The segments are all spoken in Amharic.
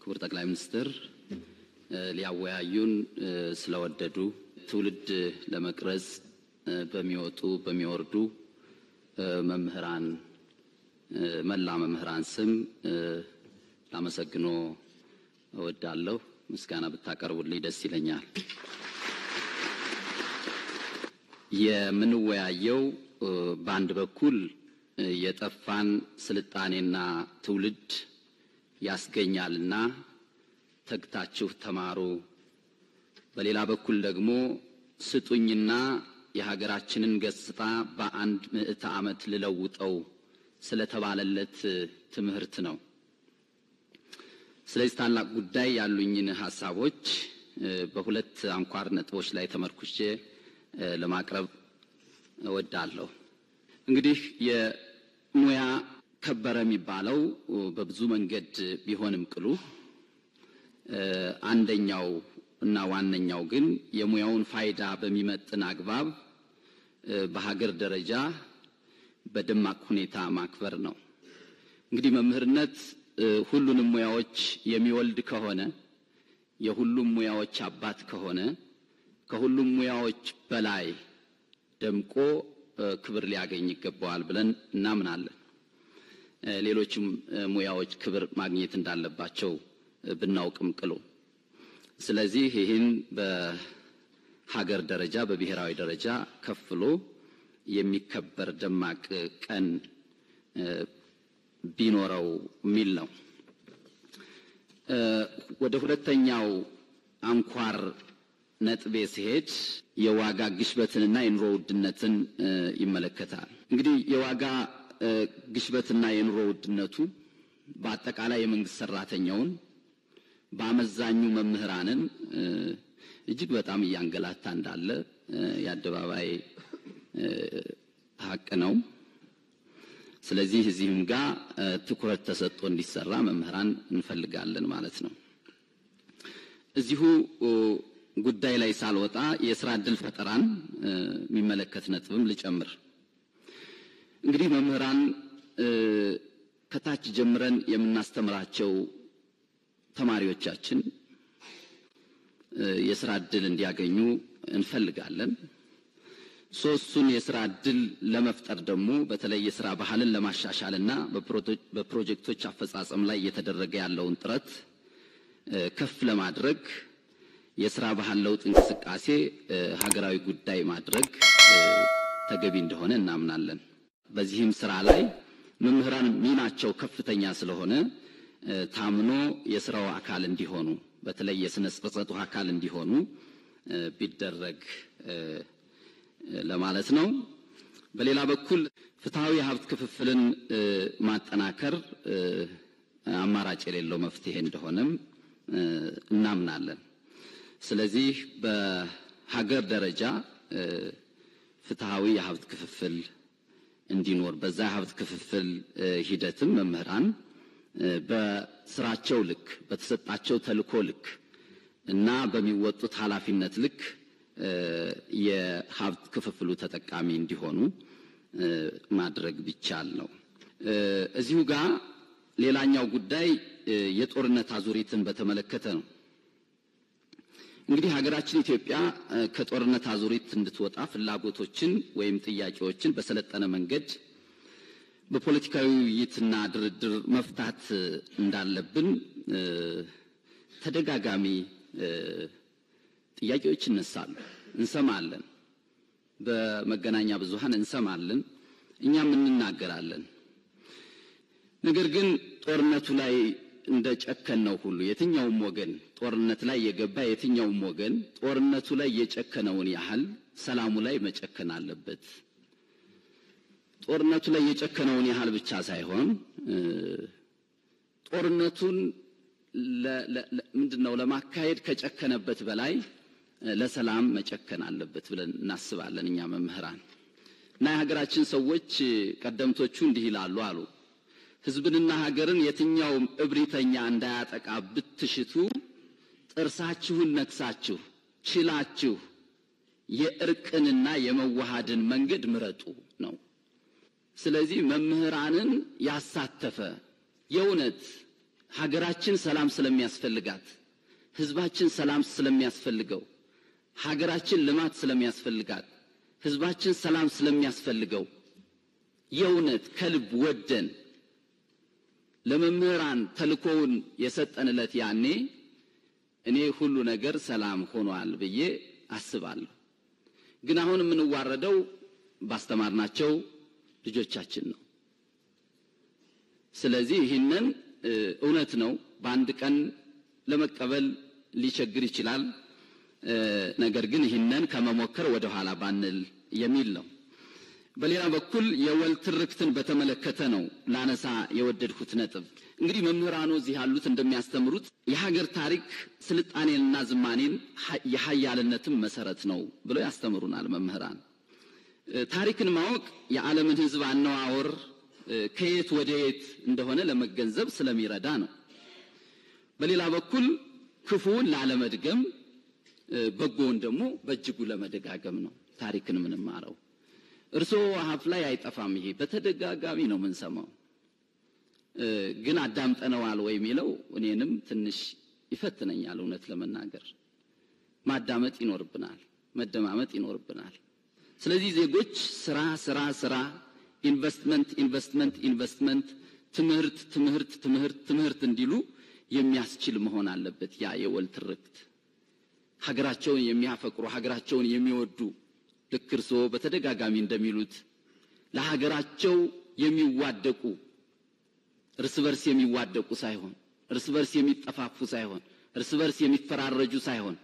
ክቡር ጠቅላይ ሚኒስትር ሊያወያዩን ስለወደዱ ትውልድ ለመቅረጽ በሚወጡ በሚወርዱ መምህራን መላ መምህራን ስም ላመሰግኖ እወዳለሁ። ምስጋና ብታቀርቡልኝ ደስ ይለኛል። የምንወያየው በአንድ በኩል የጠፋን ስልጣኔና ትውልድ ያስገኛልና ተግታችሁ ተማሩ፣ በሌላ በኩል ደግሞ ስጡኝና የሀገራችንን ገጽታ በአንድ ምዕተ ዓመት ልለውጠው ስለተባለለት ትምህርት ነው። ስለዚህ ታላቅ ጉዳይ ያሉኝን ሀሳቦች በሁለት አንኳር ነጥቦች ላይ ተመርኩሼ ለማቅረብ እወዳለሁ። እንግዲህ የሙያ ከበረ የሚባለው በብዙ መንገድ ቢሆንም ቅሉ አንደኛው እና ዋነኛው ግን የሙያውን ፋይዳ በሚመጥን አግባብ በሀገር ደረጃ በደማቅ ሁኔታ ማክበር ነው። እንግዲህ መምህርነት ሁሉንም ሙያዎች የሚወልድ ከሆነ፣ የሁሉም ሙያዎች አባት ከሆነ፣ ከሁሉም ሙያዎች በላይ ደምቆ ክብር ሊያገኝ ይገባዋል ብለን እናምናለን። ሌሎችም ሙያዎች ክብር ማግኘት እንዳለባቸው ብናውቅም ቅሉ፣ ስለዚህ ይህን በሀገር ደረጃ በብሔራዊ ደረጃ ከፍሎ የሚከበር ደማቅ ቀን ቢኖረው የሚል ነው። ወደ ሁለተኛው አንኳር ነጥቤ ሲሄድ የዋጋ ግሽበትንና የኑሮ ውድነትን ይመለከታል። እንግዲህ የዋጋ ግሽበትና የኑሮ ውድነቱ በአጠቃላይ የመንግስት ሰራተኛውን፣ በአመዛኙ መምህራንን እጅግ በጣም እያንገላታ እንዳለ የአደባባይ ሀቅ ነው። ስለዚህ እዚህም ጋር ትኩረት ተሰጥቶ እንዲሰራ መምህራን እንፈልጋለን ማለት ነው። እዚሁ ጉዳይ ላይ ሳልወጣ የስራ ዕድል ፈጠራን የሚመለከት ነጥብም ልጨምር። እንግዲህ መምህራን ከታች ጀምረን የምናስተምራቸው ተማሪዎቻችን የስራ ዕድል እንዲያገኙ እንፈልጋለን። ሶስቱን የስራ ዕድል ለመፍጠር ደግሞ በተለይ የስራ ባህልን ለማሻሻልና በፕሮጀክቶች አፈጻጸም ላይ እየተደረገ ያለውን ጥረት ከፍ ለማድረግ የስራ ባህል ለውጥ እንቅስቃሴ ሀገራዊ ጉዳይ ማድረግ ተገቢ እንደሆነ እናምናለን። በዚህም ስራ ላይ መምህራን ሚናቸው ከፍተኛ ስለሆነ ታምኖ የስራው አካል እንዲሆኑ፣ በተለይ የስነ ጽፈቱ አካል እንዲሆኑ ቢደረግ ለማለት ነው። በሌላ በኩል ፍትሃዊ የሀብት ክፍፍልን ማጠናከር አማራጭ የሌለው መፍትሄ እንደሆነም እናምናለን። ስለዚህ በሀገር ደረጃ ፍትሃዊ የሀብት ክፍፍል እንዲኖር፣ በዛ የሀብት ክፍፍል ሂደትም መምህራን በስራቸው ልክ፣ በተሰጣቸው ተልኮ ልክ እና በሚወጡት ኃላፊነት ልክ የሀብት ክፍፍሉ ተጠቃሚ እንዲሆኑ ማድረግ ቢቻል ነው። እዚሁ ጋር ሌላኛው ጉዳይ የጦርነት አዙሪትን በተመለከተ ነው። እንግዲህ ሀገራችን ኢትዮጵያ ከጦርነት አዙሪት እንድትወጣ ፍላጎቶችን ወይም ጥያቄዎችን በሰለጠነ መንገድ በፖለቲካዊ ውይይትና ድርድር መፍታት እንዳለብን ተደጋጋሚ ጥያቄዎች ይነሳሉ፣ እንሰማለን። በመገናኛ ብዙሃን እንሰማለን፣ እኛም እንናገራለን። ነገር ግን ጦርነቱ ላይ እንደ ጨከነው ሁሉ የትኛውም ወገን፣ ጦርነት ላይ የገባ የትኛውም ወገን ጦርነቱ ላይ የጨከነውን ያህል ሰላሙ ላይ መጨከን አለበት። ጦርነቱ ላይ የጨከነውን ያህል ብቻ ሳይሆን ጦርነቱን ምንድነው ለማካሄድ ከጨከነበት በላይ ለሰላም መጨከን አለበት ብለን እናስባለን እኛ መምህራን። እና የሀገራችን ሰዎች ቀደምቶቹ እንዲህ ይላሉ አሉ፦ ህዝብንና ሀገርን የትኛውም እብሪተኛ እንዳያጠቃ ብትሽቱ ጥርሳችሁን ነክሳችሁ ችላችሁ የእርቅንና የመዋሃድን መንገድ ምረጡ ነው። ስለዚህ መምህራንን ያሳተፈ የእውነት ሀገራችን ሰላም ስለሚያስፈልጋት፣ ህዝባችን ሰላም ስለሚያስፈልገው፣ ሀገራችን ልማት ስለሚያስፈልጋት፣ ህዝባችን ሰላም ስለሚያስፈልገው የእውነት ከልብ ወደን ለመምህራን ተልኮውን የሰጠንለት ያኔ እኔ ሁሉ ነገር ሰላም ሆኗል ብዬ አስባለሁ። ግን አሁን የምንዋረደው ባስተማርናቸው ልጆቻችን ነው። ስለዚህ ይህንን እውነት ነው በአንድ ቀን ለመቀበል ሊቸግር ይችላል። ነገር ግን ይህንን ከመሞከር ወደ ኋላ ባንል የሚል ነው። በሌላ በኩል የወል ትርክትን በተመለከተ ነው ላነሳ የወደድኩት ነጥብ። እንግዲህ መምህራኑ እዚህ ያሉት እንደሚያስተምሩት የሀገር ታሪክ ስልጣኔንና ዝማኔን የሀያልነትም መሰረት ነው ብለው ያስተምሩናል መምህራን። ታሪክን ማወቅ የዓለምን ህዝብ አነዋወር ከየት ወደ የት እንደሆነ ለመገንዘብ ስለሚረዳ ነው። በሌላ በኩል ክፉውን ላለመድገም በጎውን ደግሞ በእጅጉ ለመደጋገም ነው ታሪክን ምንማረው። እርሶ አፍ ላይ አይጠፋም፣ ይሄ በተደጋጋሚ ነው የምንሰማው። ግን አዳምጠነዋል ወይ የሚለው እኔንም ትንሽ ይፈትነኛል። እውነት ለመናገር ማዳመጥ ይኖርብናል፣ መደማመጥ ይኖርብናል። ስለዚህ ዜጎች ስራ ስራ ስራ፣ ኢንቨስትመንት ኢንቨስትመንት ኢንቨስትመንት፣ ትምህርት ትምህርት ትምህርት ትምህርት እንዲሉ የሚያስችል መሆን አለበት። ያ የወል ትርክት ሀገራቸውን የሚያፈቅሩ ሀገራቸውን የሚወዱ ልክ እርስዎ በተደጋጋሚ እንደሚሉት ለሀገራቸው የሚዋደቁ እርስ በርስ የሚዋደቁ ሳይሆን፣ እርስ በርስ የሚጠፋፉ ሳይሆን፣ እርስ በርስ የሚፈራረጁ ሳይሆን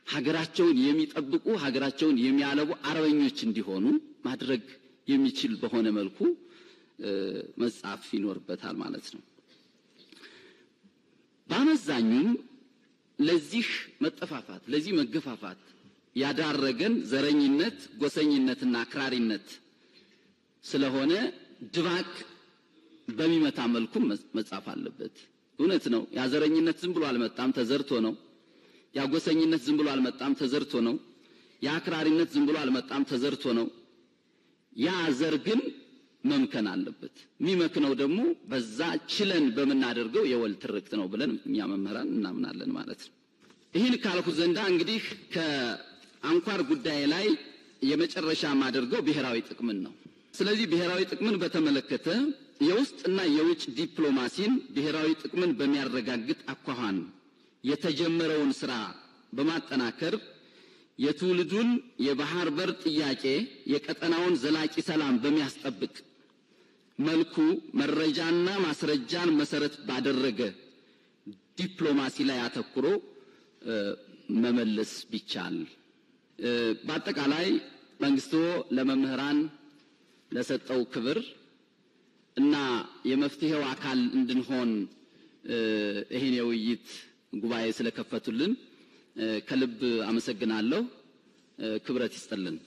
ሀገራቸውን የሚጠብቁ ሀገራቸውን የሚያለቡ አርበኞች እንዲሆኑ ማድረግ የሚችል በሆነ መልኩ መጻፍ ይኖርበታል ማለት ነው። በአመዛኙም ለዚህ መጠፋፋት ለዚህ መገፋፋት ያዳረገን ዘረኝነት፣ ጎሰኝነትና አክራሪነት ስለሆነ ድባቅ በሚመታ መልኩ መጻፍ አለበት። እውነት ነው። ያ ዘረኝነት ዝም ብሎ አልመጣም፣ ተዘርቶ ነው። ያ ጎሰኝነት ዝም ብሎ አልመጣም፣ ተዘርቶ ነው። ያ አክራሪነት ዝም ብሎ አልመጣም፣ ተዘርቶ ነው። ያ ዘር ግን መምከን አለበት። የሚመክነው ደግሞ በዛ ችለን በምናደርገው የወል ትርክት ነው ብለን እኛ መምህራን እናምናለን ማለት ነው። ይህን ካልኩ ዘንዳ እንግዲህ ከአንኳር ጉዳይ ላይ የመጨረሻ ማደርገው ብሔራዊ ጥቅምን ነው። ስለዚህ ብሔራዊ ጥቅምን በተመለከተ የውስጥና የውጭ ዲፕሎማሲን ብሔራዊ ጥቅምን በሚያረጋግጥ አኳኋን የተጀመረውን ስራ በማጠናከር የትውልዱን የባህር በር ጥያቄ የቀጠናውን ዘላቂ ሰላም በሚያስጠብቅ መልኩ መረጃና ማስረጃን መሰረት ባደረገ ዲፕሎማሲ ላይ አተኩሮ መመለስ ቢቻል። በአጠቃላይ መንግስቱ ለመምህራን ለሰጠው ክብር እና የመፍትሄው አካል እንድንሆን ይሄን የውይይት ጉባኤ ስለከፈቱልን ከልብ አመሰግናለሁ። ክብረት ይስጥልን።